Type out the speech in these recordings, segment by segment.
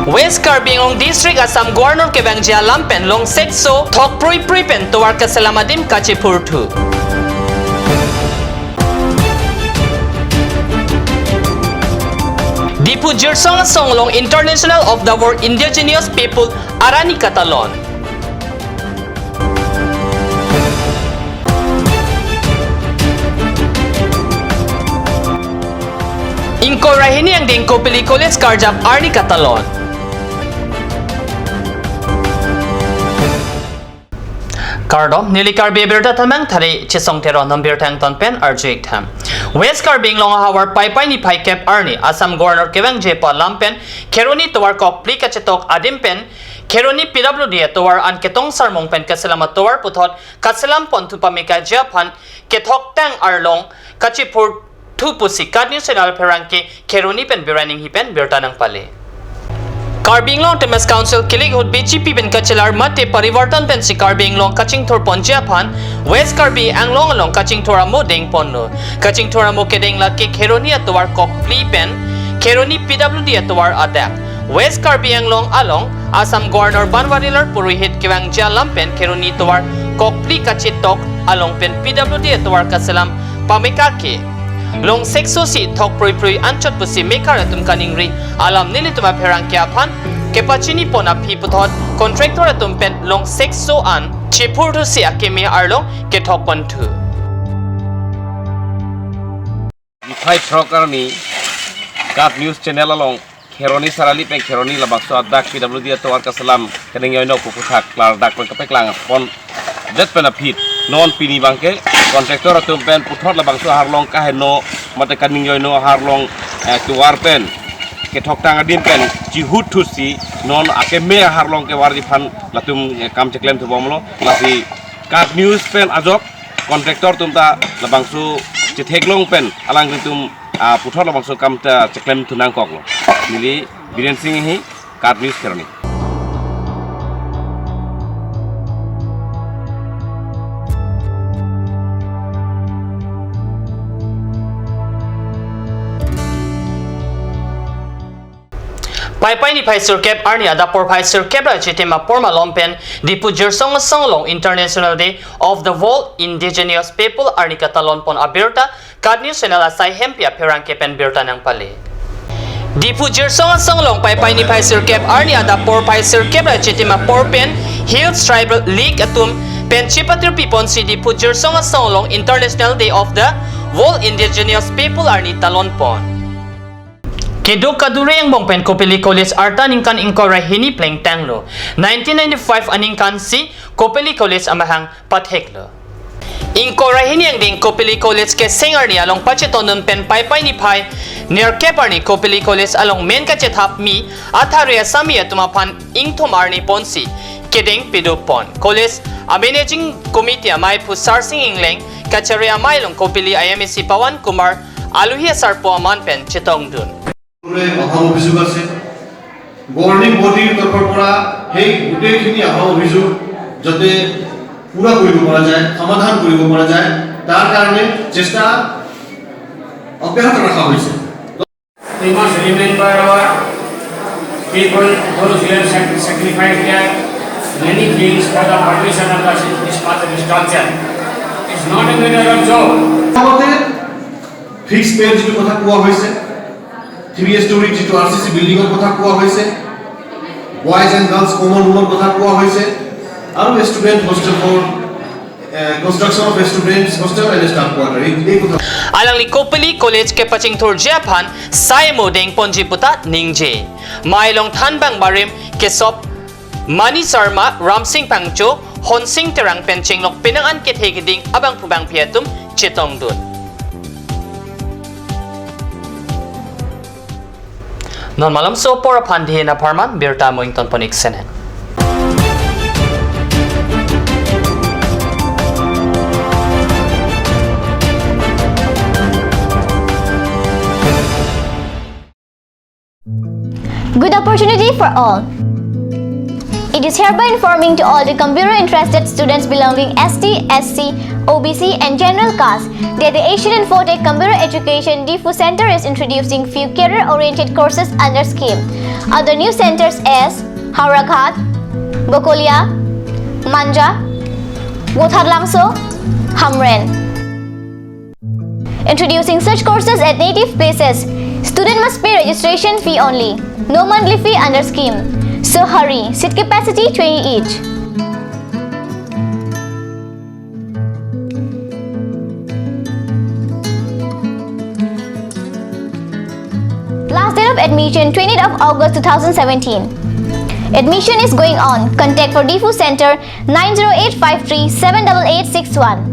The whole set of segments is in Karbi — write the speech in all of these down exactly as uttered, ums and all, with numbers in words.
West Karbi Anglong District Assam Governor kevangji alam pen long sekso thok prui prui pen tovar kaselam adim kachephurthu. Diphu Jirsong Asong along International of the World Indigenous People Arni katalon. Ingkoi ra hini angdeng Kopili College karjap arni katalon. Kardom, neli Karbi Abirta Thamang thari Chesong Teron, non birta angton pen arju-ik tham. West Karbi Anglong ahavar Paipai niphai kep arni Assam Governor kevangji alam pen Kheroni tovar kokpli kachetok adim pen Kheroni P W D atovar an ketong sarmong pen kaselam atovar puthot kaselam ponthu pamekaji aphan kethok tang arlong kachephurthu pusi KAT News Channel apherangke Kheroni pen Biraning hi pen birta nangpale. Karbi Anglong Autonomous Council kilik ahut B J P pen kachelar mate parivartan pensi Karbi Anglong kachingthur ponji aphan West Karbi Anglong along kachingthur amo dengponlo. Kachingthur amo kedeng lake Kheroni atovar kokpli pen Kheroni P W D atovar adak. West Karbi Anglong along Assam Governor Banwarilar Purohit kevangji alam pen Kheroni tovar kokpli kachetok along pen P W D atovar kaselam pameka ke long sekso si thok prui prui anchot pusi mekar atum kaningri alam nelitum apherangke aphan kepachini pon aphi puthot contractor atum pen long sekso an chephurthu si akeme arlong kethok ponthu. Niphai throk arni KAT News Channel along Kheroni Sarali pen Kheroni labangso adak P W D atovar kaselam kaningjoino pu aphuthak klardak pen kapeklang pondet pen aphi non pini abangke contractor atum pen puthot labangso aharlong kaheno mate kaningjoino aharlong, eh, tovar pen kethok tang adim pen chihut thusi non akeme aharlong kevarji aphan latum, eh, kam cheklemthu bomlo. Lasi KAT News pen ajok contractor atum ta labangso chetheklong pen alanglitum, ah, puthot labangso kam ta cheklemthu nangkoklo. Neli Biren Singh hi, KAT News Kheroni. Paipai niphai sirkep arni adap porphai sirkep ra chitim apor malom pen Diphu Jirsong Asong along International Day of the World Indigenous People arni katalon pon abirta KAT News Channel asai hempi apherangke pen birta nangpale. Diphu Jirsong Asong along Paipai niphai sirkep arni adap porphai sirkep ra chitim apor pen Hills Tribal League atum pen chipatirpi ponsi Diphu Jirsong Asong along International Day of the World Indigenous People arni talon pon. Keduk kadure angbong pen Kopili College arta ningkan ingkoi ra hini plengtanglo. Nineteen ninety-five aningkan si Kopili College amahang patheklo. Ingkoi ra hini angdeng Kopili College keseng arni along pachetondun pen Paipai niphai nerkep arni Kopili College along men kachethap mi athare asami atum aphan ingthum arni ponsi kedeng pidun pon. College a Managing Committee amei Pu Sarsing Engleng kachere amei along Kopili I M A C Pawan Kumar aluhi asarpo aman pen chetongdun. অভাৱ অভিযোগ আছে। গভৰ্ণিং বডিৰ তৰফৰ পৰা সেই গোটেইখিনি অভাৱ অভিযোগ যাতে পূৰা কৰিব পৰা যায়, সমাধান কৰিব পৰা যায়, তাৰ কাৰণে চেষ্টা অব্যাহত ৰখা হৈছে। We must remember our people, those who have sac-, sacrificed their many things for the formation of the city, this part of this culture. It's not a matter of joke. লগতে ফিক্স পেৰ যিটো কথা কোৱা হৈছে, থ্ৰী ষ্টৰী যিটো আৰ চি চি বিল্ডিঙৰ কথা কোৱা হৈছে, বয়জ এণ্ড গাৰ্লছ কমন ৰুমৰ কথা কোৱা হৈছে, আৰু student hostel for, construction of students hostel and staff quarter, এই এই কথা। Alangli Kopili College kepachingthurji aphan sai mo dengponji puta ningje. Mei along thanbang barim kesop Mani Sharma, Ramsing Phangcho, Honsing Terang pen chenglok penang an kethe keding abangphu bangphi atum chetongdun. Non malomso apor aphan dei apharman birta mo ingtonpon-ik senen. Good opportunity for all. It is hereby informing to all the computer interested students belonging S T, S C, O B C and general caste that the Asian Infotech Computer Education Diphu Center is introducing few career oriented courses under scheme. Other new centers is Howraghat, Bokolia, Manja, Vothatlangso, Hamren. Introducing such courses at native places. Student must pay registration fee only. No monthly fee under scheme. So hurry, seat capacity twenty each. Last date of admission, twentieth of August two thousand seventeen. Admission is going on. Contact for Diphu Center, nine zero eight five three seven double eight six one.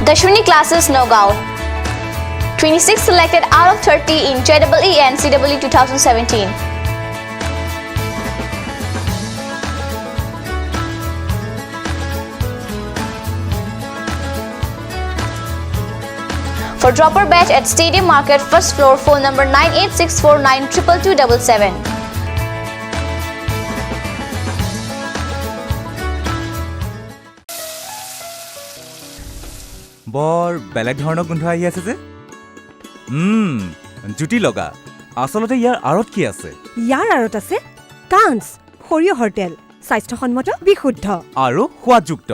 Dashwini Classes, Nagaon. Twenty-six selected out of thirty in J E E and C E E two thousand seventeen. For dropper batch at Stadium Market, first floor, phone number nine eight six four nine triple two double seven. বৰ বেলেগ ধৰণৰ গোন্ধ আহি আছে যে। উম, জুতি লগা। আচলতে ইয়াৰ আঁৰত কি আছে? ইয়াৰ আঁৰত আছে কাঞ্চ সৰিয়হৰ তেল, স্বাস্থ্যসন্মত, বিশুদ্ধ। আৰু সোৱাদযুক্ত।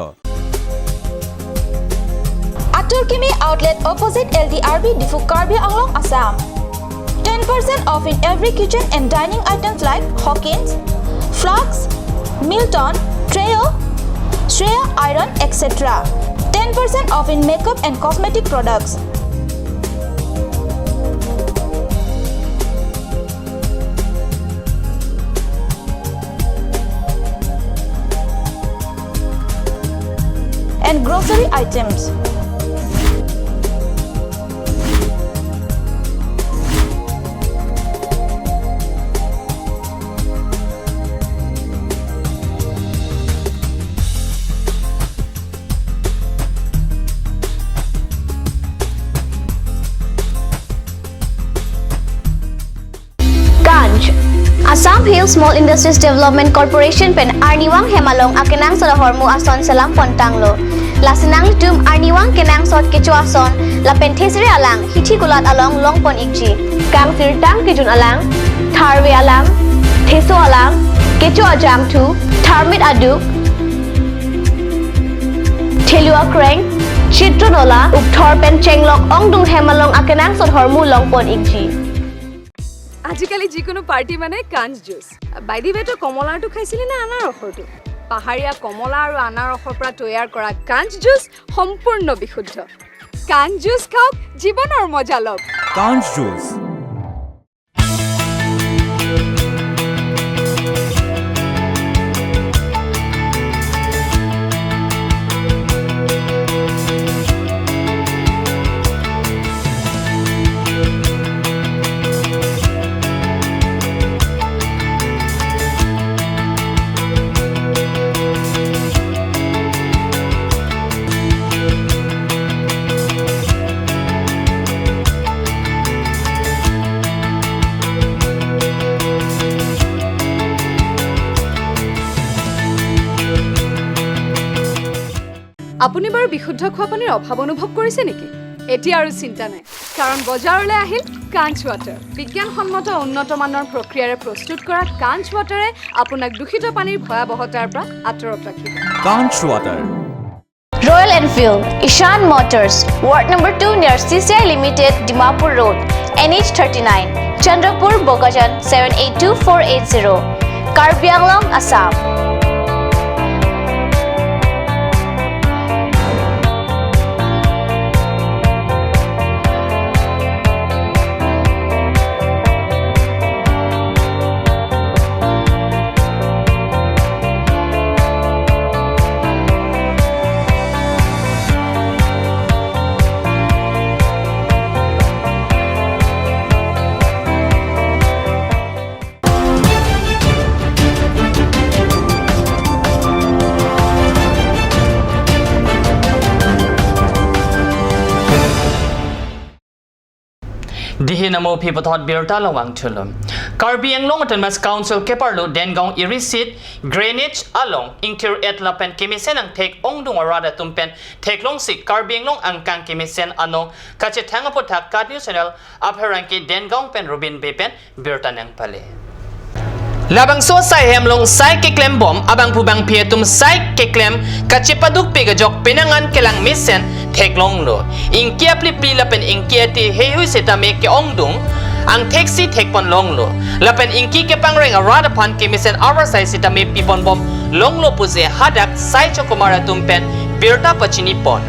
Atur Kimi Outlet, opposite L D R B, Diphu, Karbi Anglong, Assam. Ten percent off in every kitchen and dining items like Hawkins, Flask, Milton, Treo, Shreya Iron, et cetera. Ten percent off in makeup and cosmetic products. And grocery items. Kanj. Assam Hill Small Industries Development Corporation pen arnivang hem along akenangsot ahormu ason selam pontanglo. Lasi nanglitum arnivang kenangsot kecho ason lapen thesere alang hithi kulat along longpon ikji. Kangsirtang kejun alang, tharve alang, theso alang, kecho ajangthu, tharmit aduk, thelu akreng, chitro nola, ukthor pen chenglok ongdung hem along akenangsot ahormu longpon ikji. আজিকালি যিকোনো পাৰ্টি মানে কাঞ্চ juice. By the ৱে, তই কমলাৰটো খাইছিলি নে আনাৰসৰটো? পাহাৰীয়া কমলা আৰু আনাৰসৰ পৰা তৈয়াৰ কৰা কাঞ্চ জুচ সম্পূৰ্ণ বিশুদ্ধ। কাঞ্চ জুচ খাওক, জীৱনৰ মজা লওক। কাঞ্চ জুচ। আপুনি বাৰু বিশুদ্ধ খোৱা পানীৰ অভাৱ অনুভৱ কৰিছে নেকি? এতিয়া আৰু চিন্তা নাই। কাৰণ বজাৰলৈ আহিল কাঞ্চ ৱাটাৰ। বিজ্ঞানসন্মত উন্নত মানৰ প্ৰক্ৰিয়াৰে প্ৰস্তুত কৰা কাঞ্চ ৱাটাৰে আপোনাক দূষিত পানীৰ ভয়াৱহতাৰ পৰা আঁতৰত ৰাখিব। কাঞ্চ water. Royal Enfield, Ishan Motors, Ward number two near C C I Limited, Dimapur Road, N H thirty-nine, Chandrapur, Bokajan seven eight two four eight zero, Karbi Anglong, Assam. Dihi namo aphi puthot birta along vangthulo. Karbi Anglong Autonomous Council keparlo Dengaon irisit drainage along ingthir-et lapen kemesen angthek ongdung arat atum pen theklongsi Karbi Anglong angkang kemesen anong kachethang aphuthak KAT News Channel apherangke Dengaon pen Rubin Bey pen birta nangpale. Labangso asai hem along sai keklem bom abangphu bangphi atum sai keklem kachepadukpik ajok penang an kelang mesen theklonglo. Ingki aplipli lapen ingki ate heihui sitame ke-ongdung angthek si thekpon longlo. Lapen ingki kepangreng arat aphan kemesen arsai sitame pipon bom longlo pusi hadak sai chokomar atum pen birta pachinipon.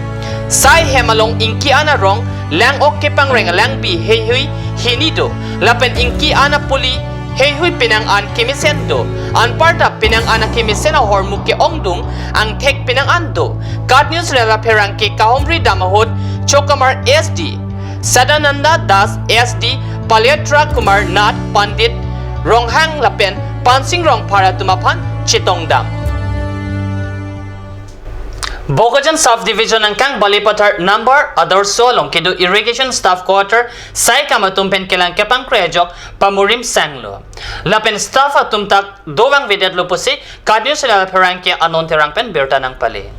Sai hem along ingki an arong lang-ok kepangreng alangpi heihui hini do. Lapen ingki an apuli heihui penang an kemesen do. Anparta penang an akemesen ahormu ke-ongdung angthek penang an do. KAT News Channel apherangke kahumri dam ahut chokomar S D Sadananda Das, S D Paliatra Kumar Nath, Pandit Ronghang lapen Pansing Rongphar atum aphan chetongdam. Bokajan Sub Division angkang Balipathar Nambor Adorsho along kedo irrigation staff quarter sai kam atum pen kelang kepangkre ajok pamurim sanglo. Lapen staff atum ta dovang vedetlo pusi KAT News Channel apherangke Anon Terang pen birta nangpale.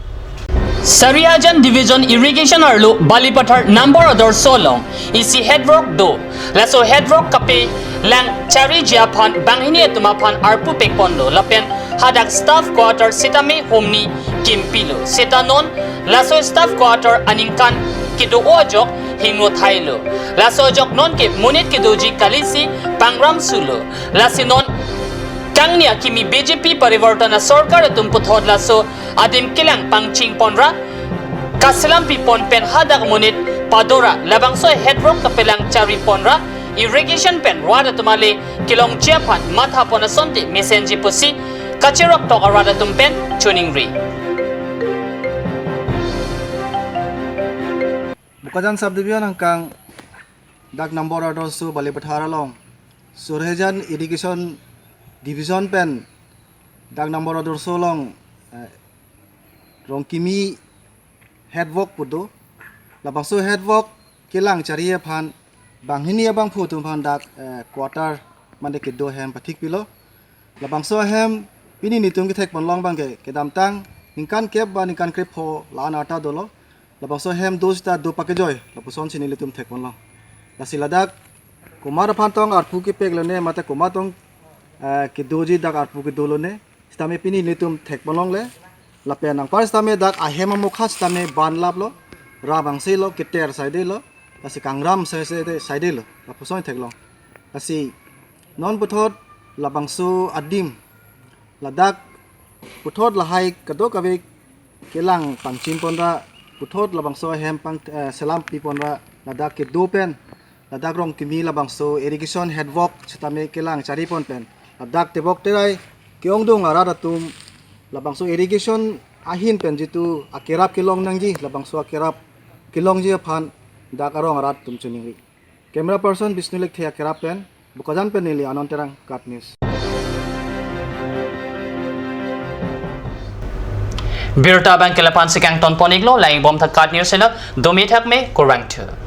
Sarihajan Division Irrigation arlo Balipathar Nambor Adorsho along isi head work do. Laso head work kapelang chariji aphan banghini atum aphan arpu pekponlo lapen hadak staff quarter sitame humni kimpilo. Seta non laso staff quarter aningkan kedo-o ajok hingno thailo. Laso ajok non ke monit kedoji kalisi pangram sulo. Lasi non kangni akimi B J P Parivartan Sorkar atum puthot laso adim kelang pangchingponra kaselam pipon pen hadak monit padora labangso head work kapelang chariponra irrigation pen rat atum ale kelongji aphan mathapon asonte mesenji pusi kacheroktok arat atum pen choningri. Bokajan Sub Division angkang dak Nambor Adorsho Balipathar along Sarihajan Irrigation Division pen dak Nambor Adorsho along, eh, rongkimi head work pu do. Labangso head work kelang chari aphan banghini abangphu atum aphan dak, eh, quarter mane kedo hem pathikpilo. Labangso ahem pini nelitum kethekponlong abangke kedamtang ningkan kep ba ningkan krepho la-an arta dolo. Labangso ahem do sita do pakejoi lapuson si nelitum thekponlong. Lasi ladak komat aphan tong arpu kepek lone mate komat tong, eh, kedoji dak arpu kedo lone sitame pini nelitum thekponlongle. Lapen anpar sitame dak ahem amokha sitame banlaplo, ram angse lo, keter saidelo, lasi kangram saide saidelo lapuson theklong. Lasi non puthot labangso adim ladak puthot lahai kadokave kelang pangchingponra, puthot labangso ahem pang, eh, selam piponra ladak kedo pen ladak rongkimi labangso irrigation head work sitame kelang charipon pen ladak tebok terai ke-ongdung arat atum labangso irrigation ahin pen jitu akerap kelong nangji, labangso akerap kelongji aphan dak arong arat atum choningri. Camera person Bishnu Lekthe akerap pen Bokajan pen neli Anon Terang, KAT News. Birta abangke la-an si kangtonpon-iklo, lang-ik bom tha KAT News Channel, dome thakme, kurvangthu.